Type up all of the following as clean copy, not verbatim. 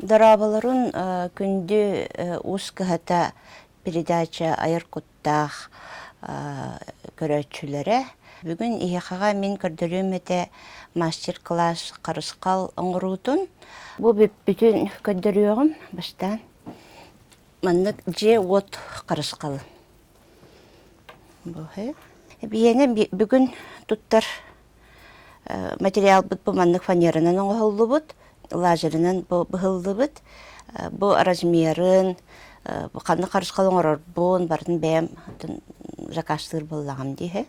Дорооболорун күндү уус кыһата передача айар куттаах көрөөччүлэрэ. Бүгүн эһиэхэҕэ мин көрдөрүөм этэ мастер-класс харысхал оҥоруутун. Бу бүппүтүн көрдөрүөҕүм бастаан. Маннык дьиэ-уот харысхалы. Биһиэнэ бүгүн туттар материалбыт бу маннык фанеранан оҥоһуллубут, лазерынан бу быһыллыбыт. Бу размерын, ханнык харысхал оҥорорбун барытын бэйэм заказтыыр буоллаҕым дии.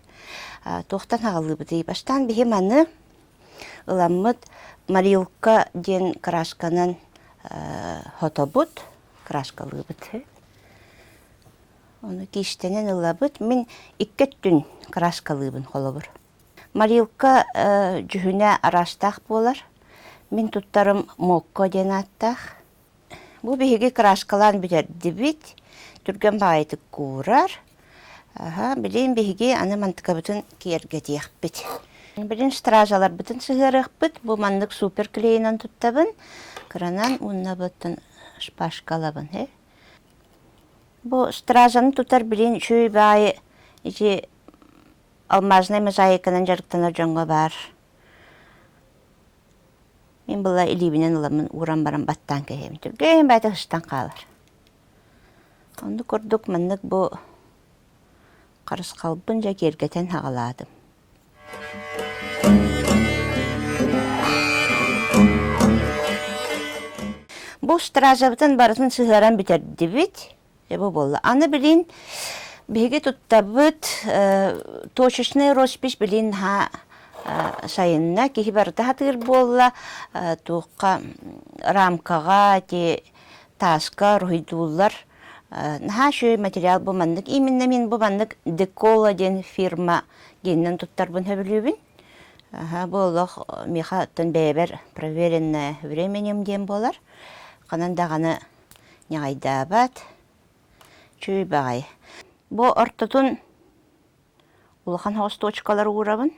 Туохтан аҕалыыбытый? Бастаан биһи маны ыламмыт морилка диэн красканан хотобут, краскалыыбыт. Ону киистэнэн ылабыт. Мин икки өттүн краскалыыбын холобур. Морилка дьүһүнэ араастаах буолар. Мин туттарым мокко диэн ааттаах. Бу биһиги краскалаан бүтэрдибит. Түргэн баҕайытык куурар. Аха, билигин биһиги аны мантыкабытын киэргэтиэхпит. Билигин стражаларбытын сыһыарыахпыт. Бу маннык супер клейинэн туттабын. Кыранан уонна быттын шпажкалабын. Бу стражаны тутар билигин үчүгэй баайы ити алмазнай мозаиканан дьарыктанар дьоҥҥо баар. Мин была илиибинэн ыламмын ууран баран баттаан кэһиэм. Түргэн баайта сыстан хаалар. Оннук курдук маннык бу харысхалбын дьэ киэргэтэн хаҕалаатым. Бу стражабытын барытын сыһыаран бүтэрдибит. Дьэ бу буолла. Аны билин биһиги туттабыт точечный роспись билин ха сайынна киһи барыта хатыыр буолла туохха рамкаҕа ти тааска руһуйдууллар наһаа үчүгэй материал бу маннык именно мин бу маннык декола диэн фирма диэнинэн туттарбын сөбүлүүбүн бу олох миэхэ оттон бэйэбэр проверенное временем диэн буолар ханан даҕаны ньаҕайдаабат чүй баҕайы бу ортотун улахан соҕус точкалары уурабын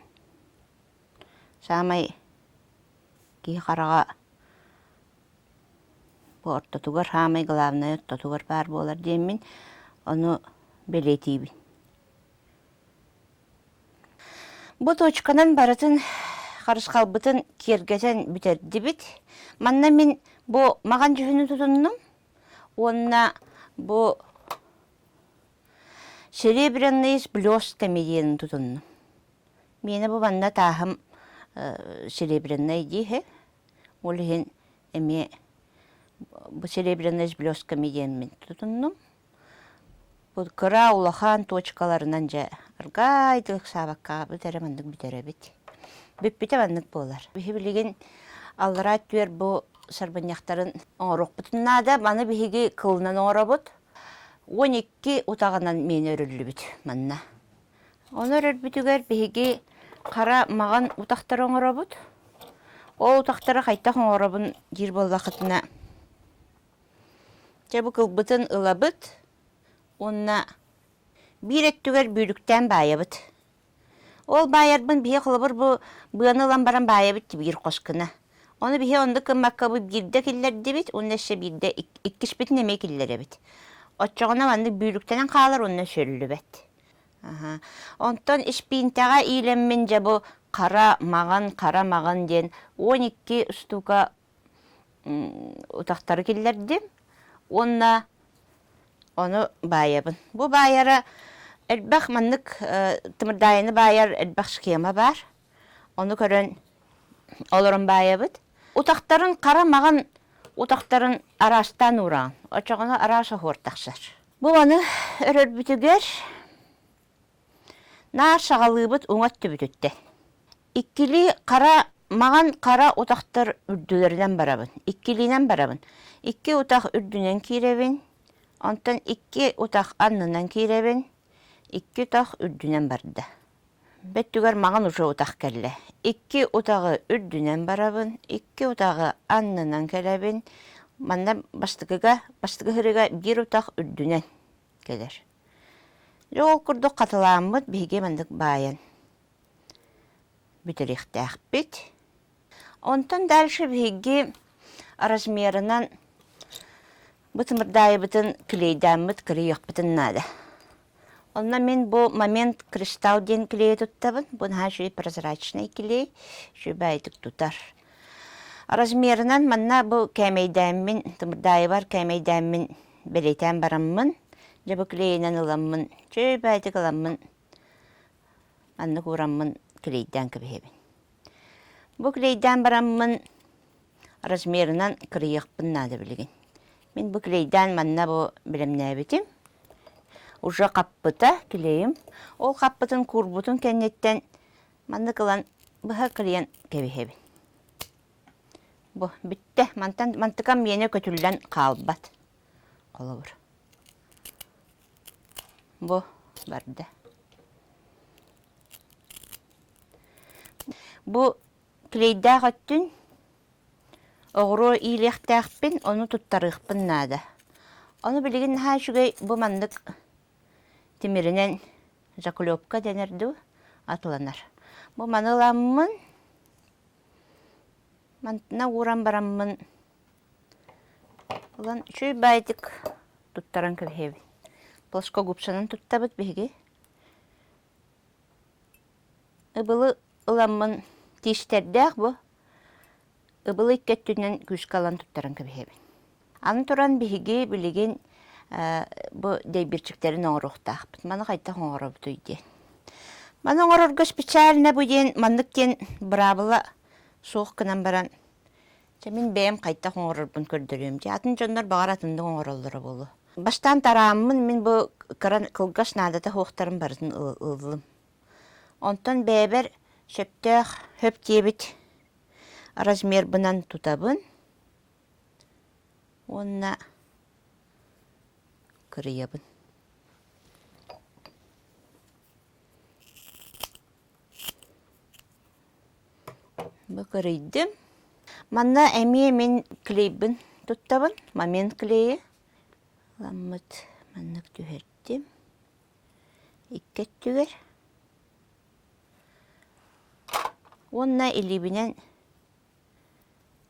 саамай киһи хараҕа бу ортотугар саамай главное ортотугар баар буолар диэммин ону бэлиэтиибин Бу точканан барытын харысхалбытын киэргэтэн бүтэрдибит. Манна мин бу маҕан дьүһүнү тутуннум уонна бу серебряный с блестками диэнин тутуннум. Миэнэ бу манна тааһым серебряный дии Ол иһин эмиэ бу серебряный с блестками диэммин тутуннум. Бу кыра улахан точкаларынан дьэ аргаайдык ыксаабакка эрэ маннык бүтэрэбит. Бүппүтэ маннык буолар. Биһи билигин аллараа түөр бу сарбынньахтарын оҥоруохпутун наада. Маны биһиги кылынан оҥоробут. 12 утаҕынан миэнэ өрүллүбүт манна. Ону өрөрбүтүгэр биһиги хара маҕан утахтары оҥоробут. Ол утахтары хайдах оҥоробун диир буоллаххытына Чэ бу кылбытын ылабыт уонна биир өттүгэр бүүрүктээн баайабыт. Ол баайарбын биһи холобур бу быаны ылан баран баайабыт биир хос гына. Ону биһи оннук гыммакка бу биирдэ киллэрдибит уонна өссө биирдэ иккиспитин эмиэ киллэрэбит. Оччоҕуна маннык бүүрүктэнэн хаалар уонна сөллүбэт. Аха. Онтон испиинтэҕэ иилэммин дьэ бу хара маҕан, хара маҕан диэн 12 штука утахтары киллэрдим уонна ону баайабын. Бу баайара элбэх маннык тымырдаайыны баайар элбэх схема баар. Ону көрөн олорон баайабыт. Утахтарын хара маҕан утахтарын араастаан уураҕын. Оччоҕуна араас оһуор тахсар. Бу маны өрөрбүтүгэр наар саҕалыыбыт уҥа өттүбүтүттэн. Иккилии хара маҥан хара утахтар үрдүлэринэн барабын, иккилиинэн барабын. Икки утах үрдүнэн киирэбин, онтон икки утах аннынан киирэбин, икки утах үрдүнэн барда. Бөттүгэр маҥан уже утах кэллэ. Икки утаҕы үрдүнэн барабын, икки утаҕы аннынан кэлэбин. Манна бастакыга, бастакы сырыыга биир утах үрдүнэн кэлэр. Дьэ ол курдук хатылааммыт биһиги маннык баайан бүтэриэхтээхпит. Онтон дальше биһиги размерынан Бу тымырдаайыбытын клейдааммыт кырыйыахпытын наада. Онно мин бу момент кристалл диэн клейи туттабын. Бу наһаа үчүгэй прозрачный клей, үчүгэй тутар. Размерынан манна бу кээмэйдээммин, тымырдаайыбар кээмэйдээммин бэлиэтээн бараммын, дьэ бу клейинэн ыламмын, үчүгэй ыламмын, маннык уураммын клейдээн кэбиһэбин. Бу клейдээн бараммын размерынан кырыйыахпын наада билигин. Мин бу клейдээн манна бу бэлэмнээбитим. Уже хаппыта клейим. Ол хаппытын куурбутун кэнниттэн маннык ылан быһа кырыйан кэбиһэбин. Бу бүттэ. Мантан мантыкам миэнэ көтүллэн хаалбат. Холобур. Бу барда. Бу клейдээх өттүн оҕуруо иилиэхтээхпин, ону туттарыахпын наада. Ону билигин наһаа үчүгэй бу маннык тимиринэн заклепка дэнэр дуу атыланар. Бу маны ыламмын, мантына ууран бараммын ылан үчүгэй баайдык туттаран кэбиһэбин. Плоскогубцанан туттабыт биһиги. Ыбылы ыламмын тиистэрдээх бу ыбылы икки өттүнэн күүскэ ылан туттаран кэбиһэбин. Аны туран биһиги билигин бу дэйбиирчиктэрин оҥоруохтаахпыт. Маны хайдах оҥоробутуй диэн. Маны оҥорорго специально бу диэн маннык диэн быраабыла суох гынан баран Чэ, мин бэйэм хайдах оҥорорбун көрдөрүөм. Дьэ, атын дьоннор баҕар атыннык оҥороллоро буолуо. Бастаан тарааммын мин бу кыра кылгас наадата суохтарын барытын ыллым. Онтон бэйэбэр сөптөөх хөп диэбит размербынан тутабын уонна кырыйабын. Бу кырыйдым. Манна эмиэ мин клейбин туттабын. Момент клейи. Ламмыт маннык түһэрдим. Икки өттүгэр. Уонна илиибинэн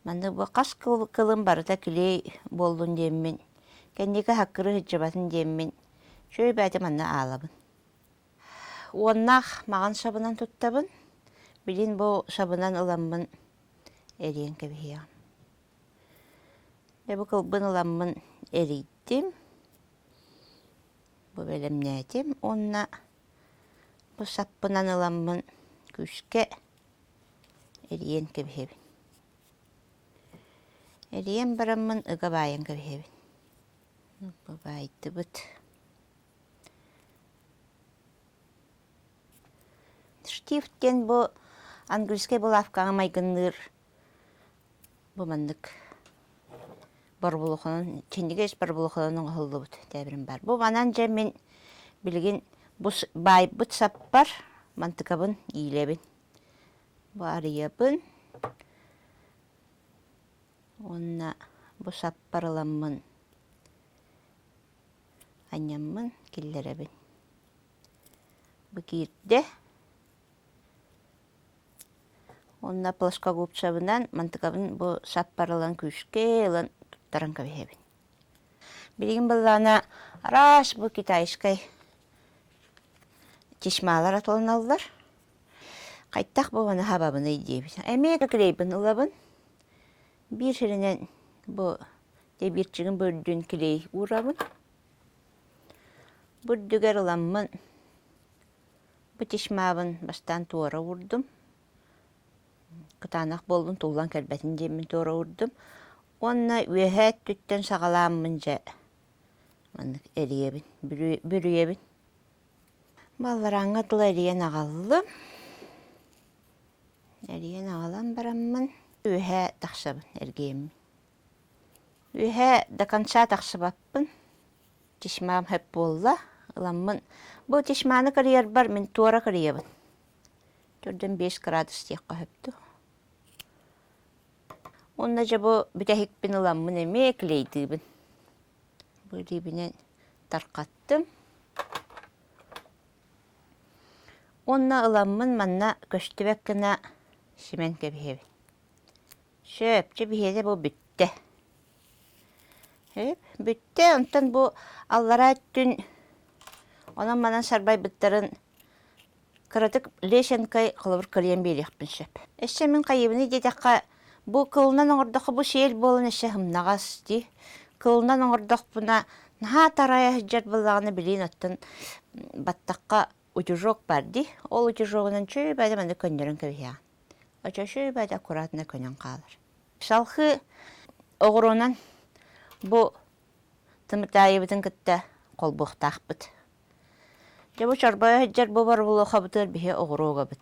маннык бу хас кылым барыта клей буоллун диэммин, кэнники хаккыры сылдьыбатын диэммин, үчүгэй бэйэтэ манна аалабын. Уоннаах маҕан сабынан туттабын. Билин бу сабынан ыламмын эрийэн кэбиһиэҕим. Дьэ бу кылбын ыламмын эрийдим. Бу бэлэмнээтим уонна бу саппынан ыламмын күүскэ эрийэн кэбиһэбин. Эрийэн бараммын ыга баайан кэбиһэбин. Бу баайдыбыт. Штифт диэн бу английскай булавкаҕа майгынныыр бу маннык борбулуханан чинньигэс борбулуханан оҥоһуллубут тээбирин баар. Бу манан дьэ мин билигин бу баайбыт саппар мантыкабын иилэбин. Бу арыйабын уонна бу саппар ыламмын анньаммын киллэрэбин. Бу киирдэ. Уонна плоскогубцабынан мантыкабын бу саппар ылан күүскэ ылан туттаран кэбиһэбин. Билигин быллаана араас бу китайскай чисмалар атыланаллар. Хайтах бу маны хабабыный диэбит. Эмиэ клейбин ылабын. Биир сиринэн бу Тэбиэрчигин бу үрдүн клей уурабын. Бу үрдүгэр ыламмын бу тишмаабын бастаан туора уурдум. Кытаанах буоллун туллан кэлбэтин диэммин туора уурдум. Уонна үөһээ өттүттэн саҕалааммын дьэ маннык эрийэбин, бүрүйэбин. Балларааҥҥа тыла эрийэн аҕаллым. Эрийэн аҕалан бараммын үөһээ тахсабын эргийэммин. Үөһээ до конца тахсыбаппын, тесьмам сөп буолла, ыламмын бу тесьманы кырыйарбар мин туора кырыйабын. Төрдүн 5 градус диэххэ сөп дуу. Уонна дьэ бу бүтэһикпин ыламмын эмиэ клейдыыбын. Бу илиибинэн тархаттым. Уонна ыламмын манна көстүбэт гына симэн кэбиһэбин. Сөп, чэ биһиэнэ бу бүттэ. Бүттэ, онтон бу аллараа өттүн онон-манан сарбайбыттарын кыратык лесенкой холобур кырыйан биэриэхпин сөп. Өссө мин хайыыбыный диэтэххэ, бу кылынан оҥордоххо бу сиэл буолан өссө сымнаҕас дии. Кылынан оҥордохпуна наһаа тарайа сылдьар буоллаҕына билиин оттон баттахха утюжок баар дии. Ол утюжогунан чүөбэдэ маннык көннөрөн кэбиһэҕин. Очо чүөбэдэ аккуратно көнөн хаалар. Салхыы оҕуруонан бу Тымырдаайыбытын кытта холбуохтаахпыт. Дьэ бу чорбойо сылдьар бу боробулуохабытыгар биһи оҕуруогабыт.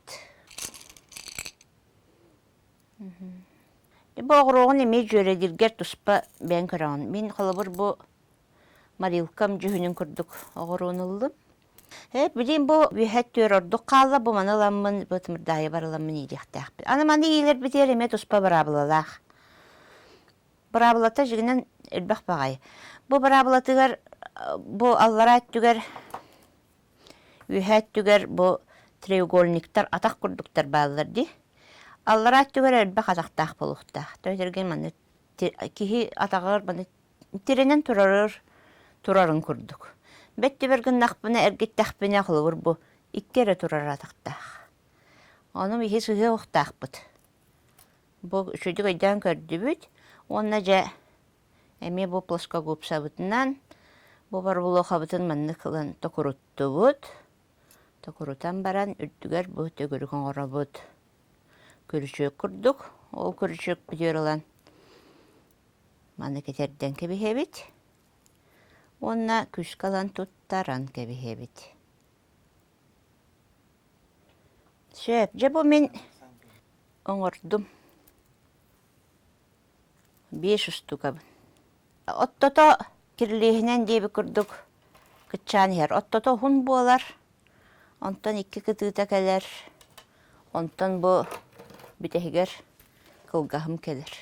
Дьэ бу оҕуруоҕун эмиэ дьүөрэлииргэр туспа бэйэҥ көрөҕүн. Мин холобур бу Марилкам дьүһүнүн курдук оҕуруону ыллым. Ээ, билигин бу үөһэ өттүгэр ордук хаалла, бу маны ыламмын, бу Тымырдаайыбар ыламмын иилиэхтээхпин. Аны маны иилэрбитигэр эмиэ туспа быраабылалаах. Быраабылата дьиҥинэн элбэх баҕайы. Бу быраабылатыгар бу аллараа өттүгэр, үөһээ өттүгэр бу треугольниктар атах курдуктар бааллар дии. Аллараа өттүгэр элбэх атахтаах буолуохтаах. Төһө маннык киһи атаҕар маны тирэнэн турарар турарын курдук. Бэттибэр гыннахпына эргиттэхпинэ холобур бу икки эрэ турар атахтаах. Ону биһи сыһыа уохтаахпыт. Бу үчүгэй өйдөөн көрдүбүт уонна дьэ эмиэ бу плоскогубцабытынан бу барбулуохабытын маннык ылан токуруттубут. Токурутан баран үрдүгэр бу төгүрүк оҥоробут. Күрүчүөк курдук. Ол күрүчүөкпүтүгэр ылан маны кэтэрдэн кэбиһэбит уонна күүскэ ылан туттаран кэбиһэбит. Сөп, дьэ бу мин оҥордум. Биэс устукабын. Оттото кирилиэһинэн диэбит курдук кыччаан иһэр. Оттото уһун буолар, онтон икки кытыыта кэлэр, онтон бу бүтэһигэр кылгаһым кэлэр.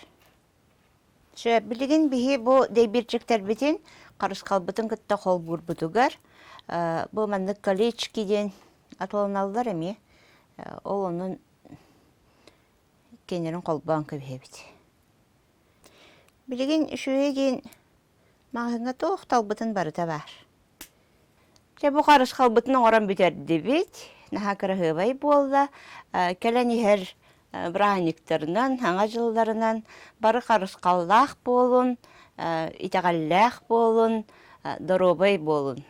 Сөп, билигин биһи бу дэйбиирчиктэрбитин харысхалбытын кытта холбуурбутугар бу маннык колечки диэн атыланаллар эмиэ. Ол онон иккиэннэрин холбоон кэбиһэбит. Билигин үчүгэй диэн маҕаһыыҥҥа туох талбытын барыта баар. Дьэ бу харысхалбытын оҥорон бүтэрдибит. Наһаа кыраһыабай буолла. Кэлэн иһэр бырааһынньыктарынан, Саҥа дьылларынан бары харысхаллаах буолун, итэҕэллээх буолун, доруобай буолун.